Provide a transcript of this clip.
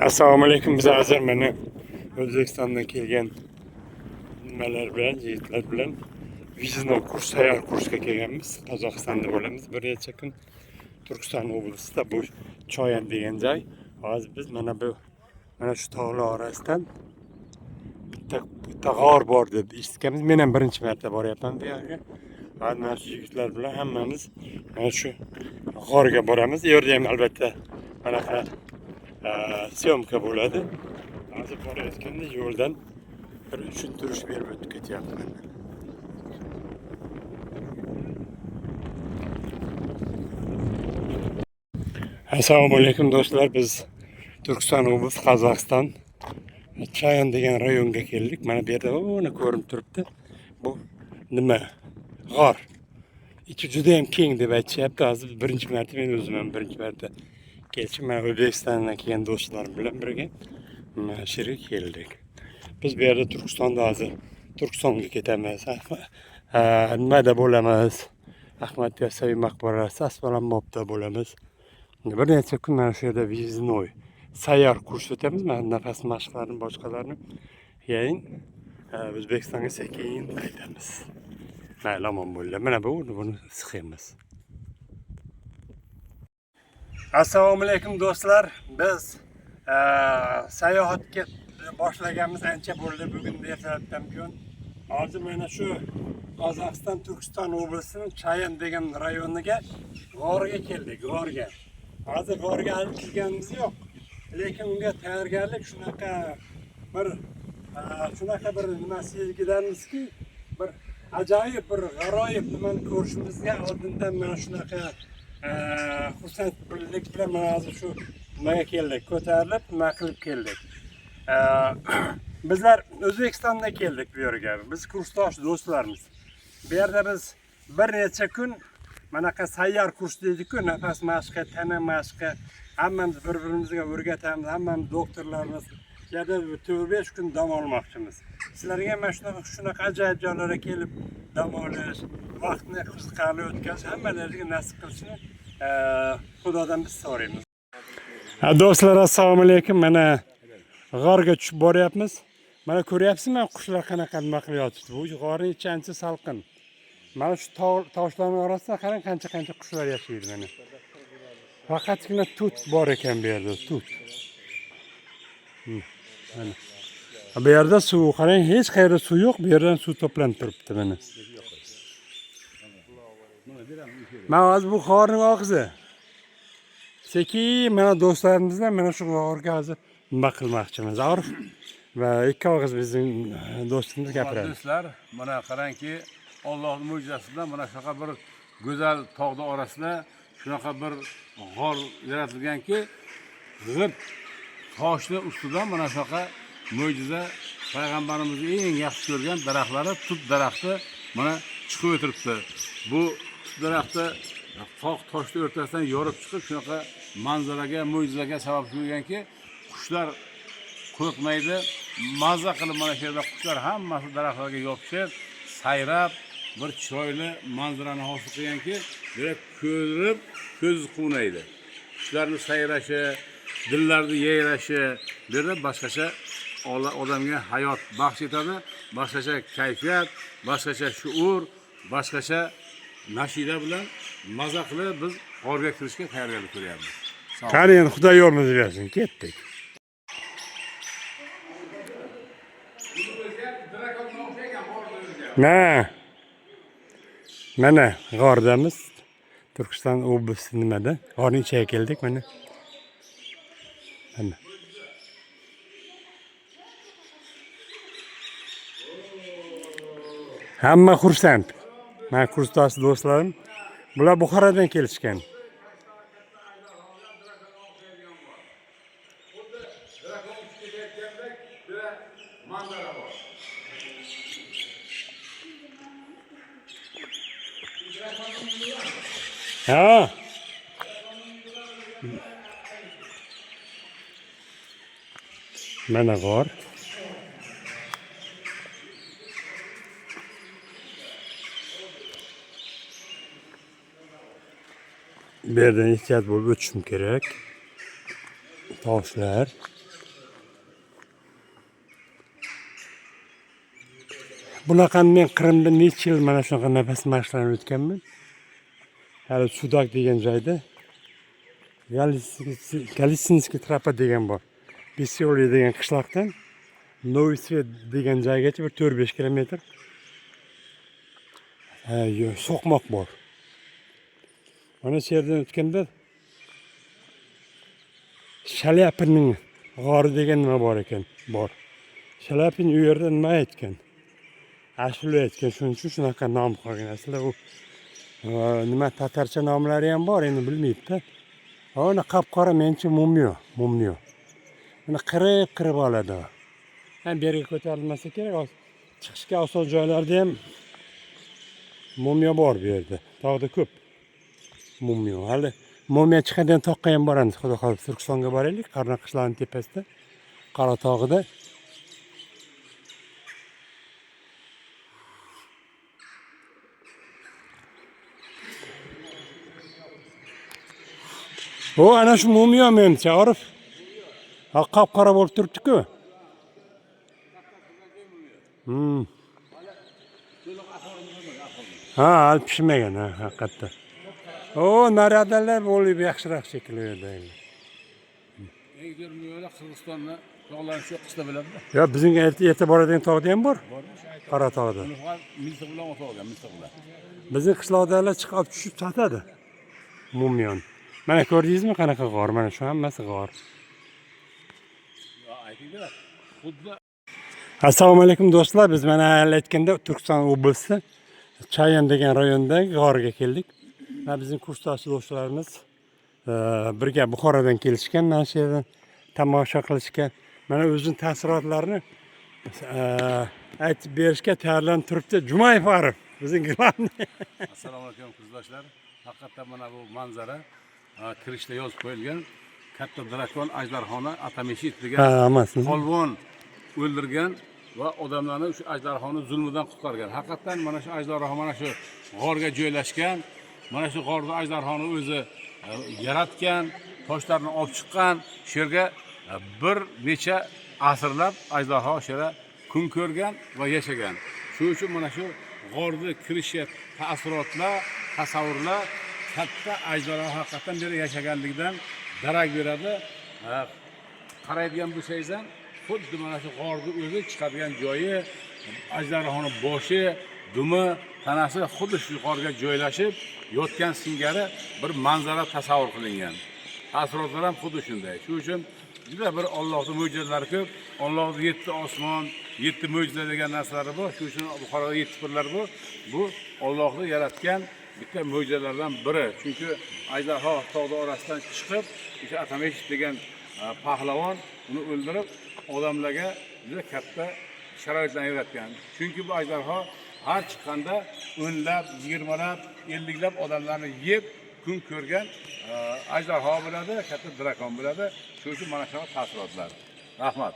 Assalomu alaykum. Biz hozir mana O'zbekistondan kelgan nimalar bilan, yigitlar bilan выездной kurs, sayyor kursga kelganmiz. Qozog'istonda bo'lamiz bir necha kun. Turkiston oblastida bu Choyan degan joy. Hozir biz mana shu tog'lar orasidan bitta bitta g'or bor deb eshitganmiz. Men ham birinchi marta boryapman bu yerga. Hozir mana shu yigitlar bilan hammamiz mana shu g'orga boramiz. U yerda ham albatta manaqa syomka bo'ladi. Hozir borayotganda yo'ldan bir tushuntirish berib o'tib ketyapman. Assalomu alaykum do'stlar. Biz Turkiston oblasti, Qozog'iston Chayan degan rayonga keldik. Mana bu yerda mana ko'rinib turibdi. Bu nima? G'or. Ichi juda ham keng deb aytishyapti. Hozir birinchi marta men o'zim ham birinchi marta kelishim. Mana O'zbekistondan kelgan do'stlarim bilan birga mana shu yerga keldik. Biz bu yerda Turkistonda hozir Turkistonga ketamiz. Nimada bo'lamiz? Ahmad Yassaviy maqbarasi Asfalanbobda bo'lamiz. Bir necha kun mana shu yerda выездной sayyor kurs o'tamiz. Mana nafas mashqlarini, boshqalarini. Keyin O'zbekistonga sekin qaytamiz. Mayli, omon bo'linglar. Mana bu buni sxemasi. Assalomu alaykum do'stlar. Biz sayohatga boshlaganmiz ancha bo'ldi. Bugun ertalabdan buyon. Hozir mana shu Qozog'iston Turkiston oblastining Chayan degan rayoniga g'orga keldik, g'orga. Hozir g'orga hali kirganimiz yo'q. Lekin unga tayyorgarlik shunaqa bir nima sezgidamizki, bir ajoyib bir g'aroyib nimani ko'rishimizga oldindan mana shunaqa xursandlik bilan mana hozir shu nimaga keldik, ko'tarilib nima qilib keldik. Bizlar O'zbekistondan keldik bu yerga. Biz kursdosh do'stlarmiz. Bu yerda biz bir necha kun manaqa sayyor kurs deydi-ku, nafas mashqi, tana mashqi, hammamiz bir-birimizga o'rgatamiz, hammamiz doktorlarmiz. Bu yerda 4-5 kun dam olmoqchimiz. Sizlarga mana shunaqa ajoyib joylarga kelib dam olish, vaqtni qiziqarli o'tkazish hammalaringizga nasib qilishini Xudodan biz so'raymiz. Ha, do'stlar, assalomu alaykum. Mana g'orga tushib boryapmiz. Mana ko'ryapsizmi, qushlar qanaqa nima qilyotibdi. Bu g'orning ichi ancha salqin. Mana shu toshlarning orasida qarang qancha-qancha qushlar yashaydi mana. Faqatgina tut bor ekan bu yerda, tut. Mana. Bu yerda suv, qarang, hech qayerda suv yo'q, bu yerdan suv to'planib turibdi mana. Mana hozir bu g'orning og'zi. Sekin mana do'stlarimiz bilan mana shu g'orga hozir nima qilmoqchimiz. Orif va ikki og'iz bizning do'stimiz gapiradi. Do'stlar, mana qarangki, Allohning mo'jizasi bilan mana shunaqa bir go'zal tog'ni orasida shunaqa bir g'or yaratilganki, g'irt toshni ustidan mana shunaqa mo'jiza payg'ambarimiz eng yaxshi ko'rgan daraxtlari tut daraxti mana chiqib o'tiribdi. Bu tut daraxti tog' toshni o'rtasidan yorib chiqib shunaqa manzaraga, mo'jizaga sabab bo'lganki, qushlar qo'rqmaydi. Maza qilib mana shu yerda qushlar hammasi daraxtlarga yopishib, sayrab bir chiroyli manzarani hosil qilganki, biri ko'rib ko'z quvnaydi. Qushlarni sayrashi, dillarni yayrashi, bu yerda boshqacha odamga hayot baxsh etadi, boshqacha kayfiyat, boshqacha shuur, boshqacha nashida bilan maza qilib biz g'orga kirishga tayyorgarlik ko'ryapmiz. Qani endi Xudo yo'limizni bersin, ketdik. Mana g'ordamiz. Turkiston oblasti nimada? G'orning ichiga keldik mana. Mana. Hamma xursand. Mana kursdosh do'stlarim. Bular Buxorodan kelishgan. Ha. Mana g'or. Bu yerdan ehtiyot bo'lib o'tishim kerak. Toshlar. Bunaqani men Qrimda necha yil mana shunaqa nafas mashqlarini o'tganman. Hali Sudak degan joyda Галицинский тропа degan bor. Весёлый degan qishloqdan Новый Свет degan joygacha bir 4-5 kilometr so'qmoq bor. Mana shu yerdan o'tganda Shalyapinning g'ori degan nima bor ekan, bor. Shalyapin u yerda nima aytgan? Ashula aytgan, shuning uchun shunaqa nom qo'ygan. Aslida u nima tatarcha nomlari ham bor, endi bilmaydi-da. Uni qop-qora menimcha mumiyo, mumiyo. Uni qirib qirib oladi. Ham bu yerga ko'tarilmasa kerak, chiqishga oson joylarda ham mumiyo bor bu yerda. Tog'da ko'p mumiyo. Hali mumiyo chiqadigan toqqa ham boramiz. Xudo xohlasa Turkistonga boraylik, Qarna qishlog'ining tepasida, Qoratog'ida. O ana shu mumiyo menimcha, Orif. Ha, qop-qora bo'lib turibdi-ku. Ha, hali pishmagan, ha, haqiqatda. O, naryoqdalar bo'lib yaxshiroq shekilli u yerda endi. Eng zo'r mumiyolar Qirg'izistonni tog'larini cho'qqisida bo'ladi. Yo, bizning erta boradigan tog'da ham bor. Bormi? Qoratog'da. Uni faqat miltiq bilan otib olgan, miltiq bilan. Bizning qishloqdagilar chiqib tushib sotadi. Mumiyoni. Mana ko'rdingizmi qanaqa g'or? Mana shu hammasi g'or. Yo, aytinglar. Xuddi Assalomu alaykum do'stlar. Biz mana hali aytganda Turkiston oblasti Chayan degan rayondagi g'orga keldik. Mana bizning kursdosh do'stlarimiz birga Buxorodan kelishgan, mana shu yerdan tomosha qilishga. Mana o'zining taassurotlarini aytib berishga tayyorlanib turibdi Jumayev Arif, bizning главный. Assalomu alaykum kursdoshlar. Haqiqatdan mana bu manzara kirishda yozib qo'yilgan katta drakon ajdarhoni Atameshit degan Ha, hammasini. polvon o'ldirgan va odamlarni o'sha ajdarhoni zulmidan qutqargan. Haqiqatdan mana shu ajdarho mana shu g'orga joylashgan, mana shu g'orda ajdarhoni o'zi yaratgan, toshlarni olib chiqqan. Shu yerga bir necha asrlab ajdarho shu yerda kun ko'rgan va yashagan. Shuning uchun mana shu g'orni kirishi taassurotlar, tasavvurlar katta ajdarho haqiqatdan beri yashaganligidan darak beradi. Qaraydigan bo'lsangiz ham xuddi mana shu g'orni o'zi chiqadigan joyi, ajdarhoni boshi, dumi, tanasi xuddi shu g'orga joylashib yotgan singari bir manzara tasavvur qilingan. Taassurotlar ham xuddi shunday. Shuning uchun juda bir Allohning mo'jizalari ko'p. Allohning 7 osmon, 7 mo'jiza degan narsalari bor. Shuning uchun Buxoroda 7 pirlar bor. Bu Allohning yaratgan bitta mo'jizalardan biri. Chunki ajdarho tog'ni orasidan chiqib, o'sha Atameshit degan pahlavon uni o'ldirib, odamlarga juda katta sharoitlarni yaratgan. Chunki bu ajdarho har chiqqanda o'nlab, 20lab, 50lab odamlarni yeb kun ko'rgan ajdarho bo'ladi, katta drakon bo'ladi. Shuning uchun mana shunaqa taassurotlar. Rahmat.